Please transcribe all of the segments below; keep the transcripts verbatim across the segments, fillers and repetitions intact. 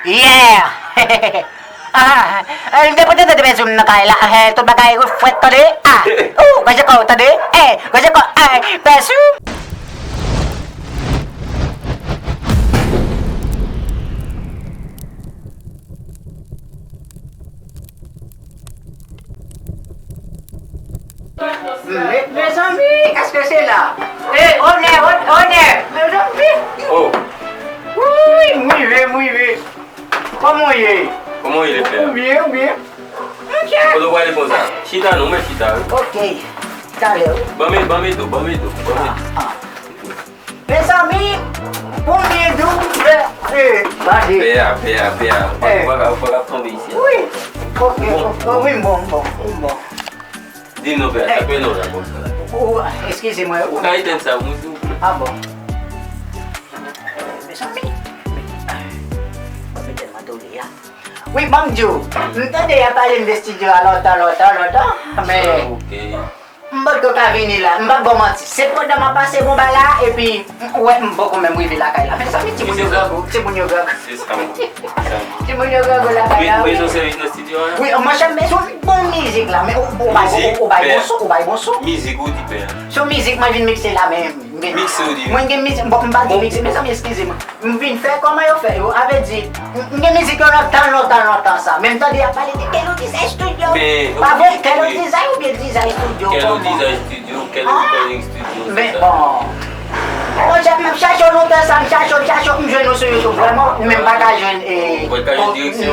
Yeah! Ah, eh, depi w te tande Pèsou nan kay la, eh, tout bagay refrèt, tande? Ah, ou, gade kò w, tande? Eh, gade kò, eh, Pèsou! Me, mezanmi, èske se la? Eh, onè, on-, onè, mezanmi. Oh. Wi, m rive, m rive. Kòman w ye? Kòman w ye, frè? Ou byen, ou byen? Monchè. Kote w prale konsa? Chita non, mwen chita, wi. Ok. Talè, wi. Ban m, ban m do, ban m do, ban m do. Ah, ah. Mezanmi, konbyen dou, eh, eh, gade. Pè a, pè a, pè a. Ou pa, ou pa, ou pa ka tonbe isi a. Wi. Ok, wi, m bon, m bon, m bon. Di non, pè a, sa fè non la konsa. Ou, eskize mwen. Ou ka etenn sa, wi, silvouplè. Ah bon. Mezanmi. Mwen tèlman tande a. Wi, ban m di w, m tande y ap pale m de estidyo a lontan, lontan, lontan, men m potko ka vini la, m p ap ba w manti. Se pandan m ap pase Bonba la, epi m wè m poko menm rive lakay la. Mezanmi, timoun yo grangou, timoun yo grangou. Se sa, wi. Timoun yo grangou lakay la, wi. Ou bezwen sèvis nan estidyo a? Wi, monchè, m bezwen bon mizik la, men ou, ou bay, ou, ou bay bon son, ou bay bon son. Mizik, ou di pè. Se yon mizik mwen vin mikse la, men, men, mwen gen mizik, bon, m pa di mikse, mezanmi, eskize mwen. M vin fè kòman yo fè yo. A vle di, m, m gen mizik yo lontan, lontan, lontan sa. Men m tande y ap pale de Kello Design Studio. Pa vre, Kello Design oubyen Design Studio, kòman? Kello Design Studio, Kello Recording Studio, se sa. Men bon. Monchè, m ap chache w lontan sa, m chache w, m chache w, m jwenn ou sou YouTube, vrèman, men m pa ka jwenn, eh,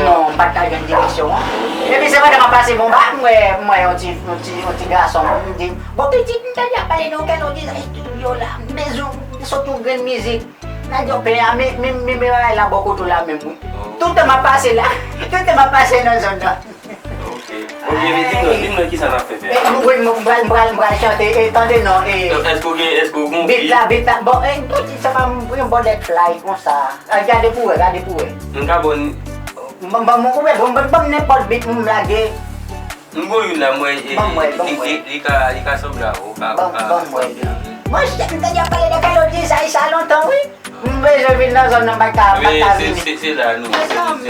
non, m pa t ka jwenn direksyon an. Epi se pandan m ap pase Bonba, m wè, m wè yon ti, yon ti, yon ti gason, m di, bon, pitit, m tande y ap pale de yon Kello Design Studio la, m bezwen w sot yon grenn mizik. Nèg yo pè a, men, men, men, men bagay la bò kote w la menm, wi. Toutan m ap pase la, toutan m ap pase nan zòn nan. Ok. Ok, men di m non, di m non kisa n ap fè, pè. Eh, wi, m pral, m pral, m pral chante, eh, tande non, eh. Èske w gen, èske w gen yon beat? Beat la, beat la, bon, eh, bon, ti sa pa m, yon bòdèt fly konsa. Ah, gade pou wè, gade pou wè. M ka bon. Ban, ban, ban, ban, ban m nenpòt beat m lage. M gon youn la, mwen, e, ban m wè, ban m wè. Li, li, li ka, li ka sanble a ou, ou ka, ou ka. Ban m wè li. Monchè, m te deja pale de Kello Design sa lontan, wi. M bezwen vin nan zòn nan, m pa t ka, m pa t ka vini. Men se, se, se la nou, se, se la nou.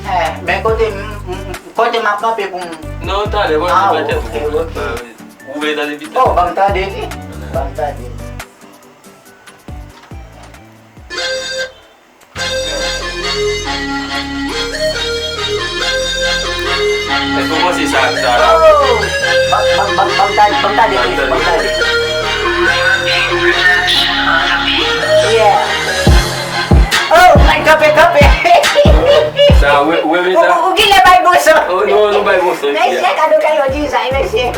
Eh, men kote m, m, m, kote m ap kanpe pou m. Non, talè, mwen, ah, mwen, ok, ok. Ou vle tande beat la? Oh, ban m tande li. Ban m tande li. Èske w panse sa, sa la? Oh! Ban, ban, ban, ban m gade, ban m gade, ban m gade. Yeah. Oh, man, kanpe, kanpe. Sa, ou, ou renmen sa? Ou, ou, ou genlè bay bon son. Oh, non, nou bay bon son. Mesye, kado Kello Design, mesye.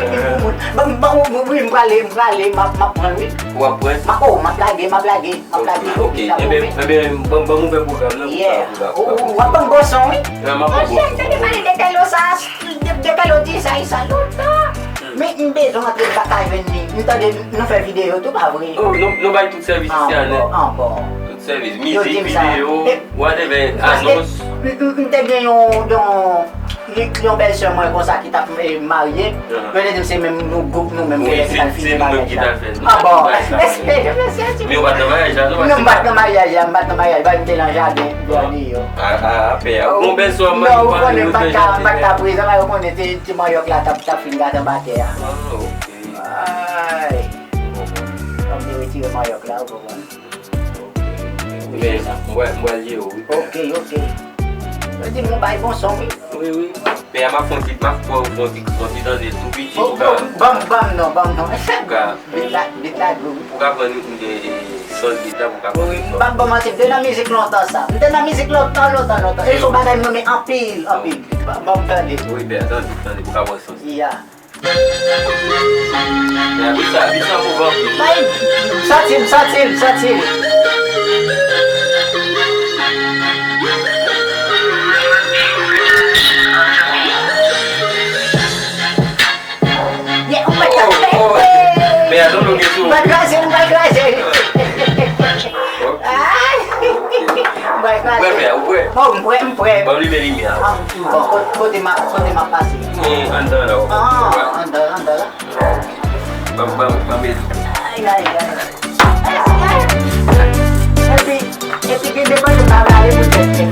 Ban, ban, wi, wi, m prale, m prale, m ap, m ap pran, wi. W ap pran? M ap, oh, m ap lage, m ap lage, m ap lage. Ok, ok. Ebyen, ebyen, ban, ban m ouvè pwogram nan pou sa, pou sa, pou sa. Ou, ou, w ap ban m bon son, wi. Wi, m ap ban bon son. Monchè, m tande pale de Kello sa, de, de Kello Design sa lontan. Hmm. Men m bezwen antre, m pa ka jwenn li. M tande nou fè videyo tou, pa vre? Oh, nou, nou bay tout sèvis isi a nèt. Ankò, ankò. Tout sèvis, mizik, videyo, whatever, anons. Paske m, m, m te gen yon, yon, yon, yon bèlsè mwen konsa ki t ap, eh, marye. Yo te di m se menm nou gwoup nou menm ki t al fini maryaj la. Ah bon. Men ou pa t nan maryaj la, non? Non, m pa t nan maryaj la, m pa t nan maryaj la, m te nan jaden deyò. Ah, ah, pè a. Ou gon bèlsè w ap marye, ou pa t nan maryaj la. Non, ou konnen m pa t ka, m pa t ka prezan, yo konnen se ti manyòk la t ap, t ap fin gate anba tè a. Ah, ok. Ay. Fò m te retire manyòk la, ou konprann? Men, m pral, m pral jere w, wi, pè. Ok, ok. Yo di m ou bay bon son, wi. Wi, wi. Pè a, m ap fè yon ti, m ap fè yon ti, yon ti tande l tou piti pou ka. Ban m, ban m non, ban m non. Pou ka. Beat la, beat la gou, wi. Pou ka pran yon, yon, yon sans beat la, pou ka pran yon sans. Wi, m p ap ba w manti, m te nan mizik lontan sa. M te nan mizik lontan, lontan, lontan. E se yon bagay m renmen anpil, anpil. Ban, ban m tande. Wi, pè a, tande, tande, pou ka pran sans. Ya, bit sa, bit sa move anpil. Bay, santi l, santi l, santi l. Yeah, oh my God. Oh, oh. Men atann nou gen sou. M pral kraze, m pral kraze. Ok. Ay. M pral kraze. Ou prè, pè a, ou prè? Bon, m prè, m prè. Ban m limen limyè a. Ah, bon, kote, kote m ap, kote m ap pase? Ni anndan la, ou. Ah, anndan, anndan la. Ban m, ban m, ban m ede. Ay, ay, ay. Epi, epi gen de kote m pa vle ale poutèt tèt.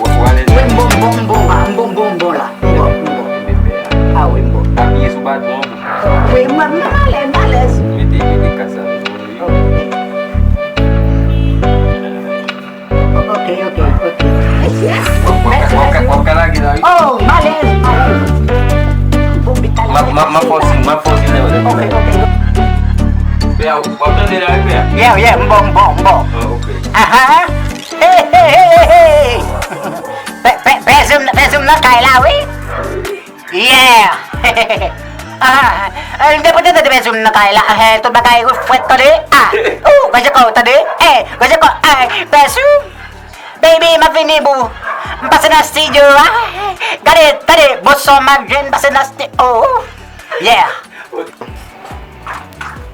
Ou, ou alèz? Wi, m bon, m bon, m bon, m bon, m bon, m bon la. M bon, m bon. Ah wi, m bon. Apiye sou patwon. Wi, mwen, mwen alèz, m alèz. Mete, mete kas la. Ok, ok, ok. Mèsi, mèsi. W ap ka lage la, wi. Oh, m alèz, m alèz. M ap, m ap, m ap fè w siy, m ap fè w siy lè, lè. Ok, ok. Pè a, w ap tande la, wi, pè a? Yeah, yeah, m bon, m bon, m bon. Ah, ok. Aha. Hey, hey, hey, hey, hey. Pè, pè, pè Zoom, pè Zoom nan kay la, wi. Yeah. Ah, eh, m te pote tande pè Zoom nan kay la. Eh, tout bagay frèt, tande. Ah. Ou, gade kò, tande. Eh, gade kò. Eh, pè Zoom. Baby, m ap vini, boo. M pase nan studio a. Gade, tande, bon son m ap jwenn, pase nan studio. Oh. Yeah.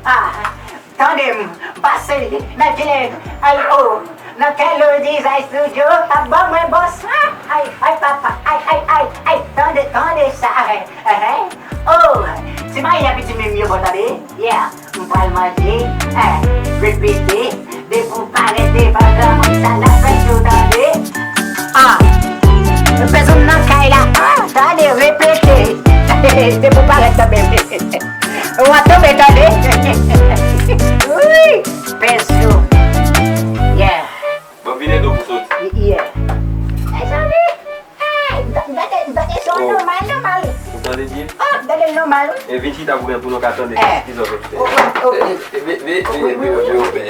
Ah. Tande m, pase nan kile, ay, oh, nan kèl dizay studio, k ap ban mwen bòs la, ay, ay, papa, ay, ay, ay, ay, tande, tande sa, eh, eh, eh, oh, ti mayi a piti menm yo bon, tande, yeah, m pral manje, eh, repete, depi w parèt devan granmoun sa, n ap fè show, tande, ah, pèsonn nan kay la, ah, tande, repete, depi w parèt kanmenm. Ou ap tonbe tande. Wi. Pèso. Yeah. Bon, vin ede w pou soti. Yeah. Mezanmi. Hey, m ta-, m tande, m tande son nòmal, nòmal. Ou tande byen? Ah, m tande l nòmal, wi. E vin chita pou gen, pou nou ka tande. Eh. Ki zòt ap fè. Oh, oh, oh. Eh, eh, vin, vin, vin, vin, vin, vin, vin.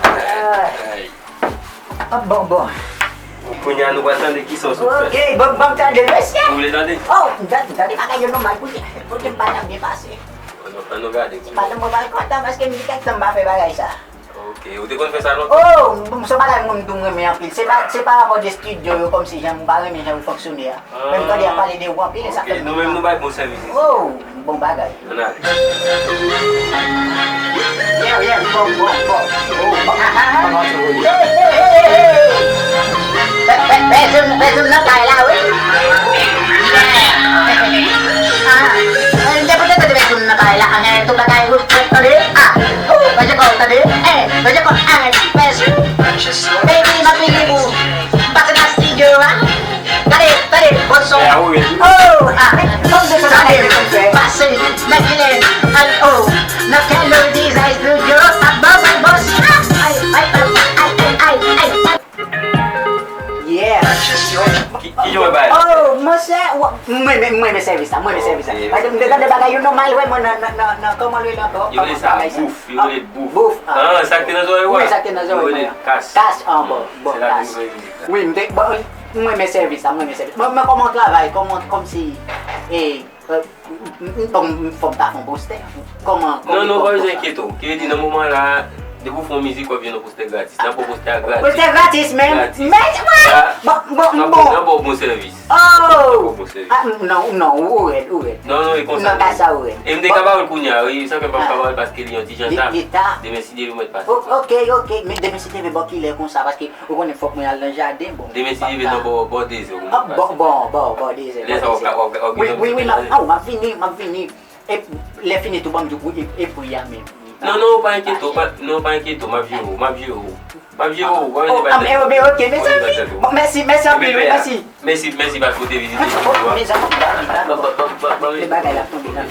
Ah. Ay. Ap bon, bon. Kounye a nou pral tande kisa w sot fè. Ok, bon, bon, tande, mesye. Ou vle tande? Oh, m tande, m tande bagay yo nòmal pou, pou m pa t ap byen pase. Ann nou, ann nou gade. Se pa nan mwen pral kontan paske m di kèk tan m pa fè bagay sa. Ok, ou te konn fè sa lontan? Oh, m, se yon bagay mwen m tou m renmen anpil. Se pa, se pa rapò de studio yo, kòmsi jan m pa renmen jan yo fonksyone a. Men m tande y ap pale de ou anpil, e sa fè m kontan. Ok, nou menm nou bay bon sèvis isi. Oh, bon bagay. Ann ale. Yeah, yeah, bon, bon, bon. Oh, bon. Hey, hey, hey, hey, hey. Pè, pè, pè Zoom, pè Zoom nan kay la, wi. Yeah. Ah, eh, m te pote tande pè Zoom nan kay la, ah, tout bagay yo frèt, tande. Ah, oh, manje kò, tande. Eh, manje kò, ah, pè Zoom. Baby, m ap vini pou m pase nan studio a. Gade, gade, bon son. Oh, ah, bon son, tande, pase nan kilè, ay, oh, nan kèl dizay studio, ap ban mwen bòs la. Ay, ay, ay, ay, ay, ay, ay. Yeah. Ki, ki jan w wè bagay la? Oh, monchè, w, mwen, mwen, mwen renmen sèvis la, mwen renmen sèvis la. Ok, ok. Paske m te tande bagay yo nòmal, wè, mwen nan, nan, nan, nan, kòman l rele ankò? Yo rele sa bouf, yo rele bouf. Bouf, ah. Ah, sa k te nan zòrèy ou a? Wi, sa k te nan zòrèy mwen. Yo rele kas. Kas, ah, bon, bon, kas. Wi, m te, bon, mwen renmen sèvis la, mwen renmen sèvis. Mwen, mwen kòman w travay, kòman, kòmsi, e, e, m, m, m, fò m ta fè yon postè. Kòman, kòman... Non, non, pa bezwen enkyete w. Ki vle di, nan moman la, depi w fè yon mizik, w ap jwenn yon postè gratis. N ap fè postè a gratis. Postè gratis, men, gratis. Men, bon, bon, bon. N ap ba w bon sèvis. Oh! N ap ba w bon sèvis. Ah, m, non, non, ou, ou rèd, ou rèd. Non, non, e konsa. Nan ka sa, ou rèd. E m te ka ba w l kounye a, wi, sa fè m pa ka ba w l paske li yon ti jan ta. Li, li ta. Demen, si Dye vle, mwen pase. O-, ok, ok, men demen, si Dye vle, bò kilè konsa, paske ou konnen fòk mwen al nan jaden, bon. Demen, si Dye vle, nan bò, bò dezè, ou mèt pase. Ah, bò, bò, bò, bò dezè, bò dezè. Lè sa, w ka, w ka, w ka... Wi, wi, wi, m ap, a, w ap vini, m ap vini. E lè fini tou, ban m di w, e, e pri a menm. Non, non, pa enkyete w, pa, non, pa enkyete w, m ap jere w, m ap jere w. M ap jere w, w ap jere w. Oh, ah, men, ok, mezanmi. Bon, mèsi, mèsi anpil, wi, mèsi. Mèsi, mèsi paske w te vizite studio a. Mezanmi, bagay la tonbe la.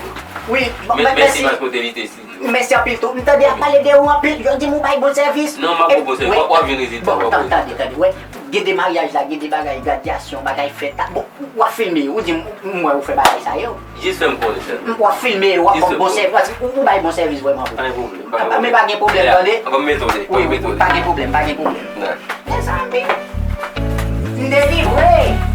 Wi, mèsi. Mèsi paske w te vizite studio a. Mèsi anpil tou. M tande y ap pale de ou anpil, yo di m ou bay bon sèvis. Non, m ap ba w bon sèvis. W ap, w ap jwenn rezilta, w ap wè. Bon, tande, tande, wè. Gen de maryaj la, gen de bagay, gradyasyon, bagay fèt la. Bon, w ap filme, ou di m, m wè ou fè bagay sa yo. Jis fè m konnen sèlman. W ap filme, w ap ban m bon sèvis. Ou, ou bay bon sèvis vrèman vre. Pa gen pwoblèm, pa gen pwoblèm, tande. Wi, wi, pa gen pwoblèm, pa gen pwoblèm. Mezanmi, m delivre.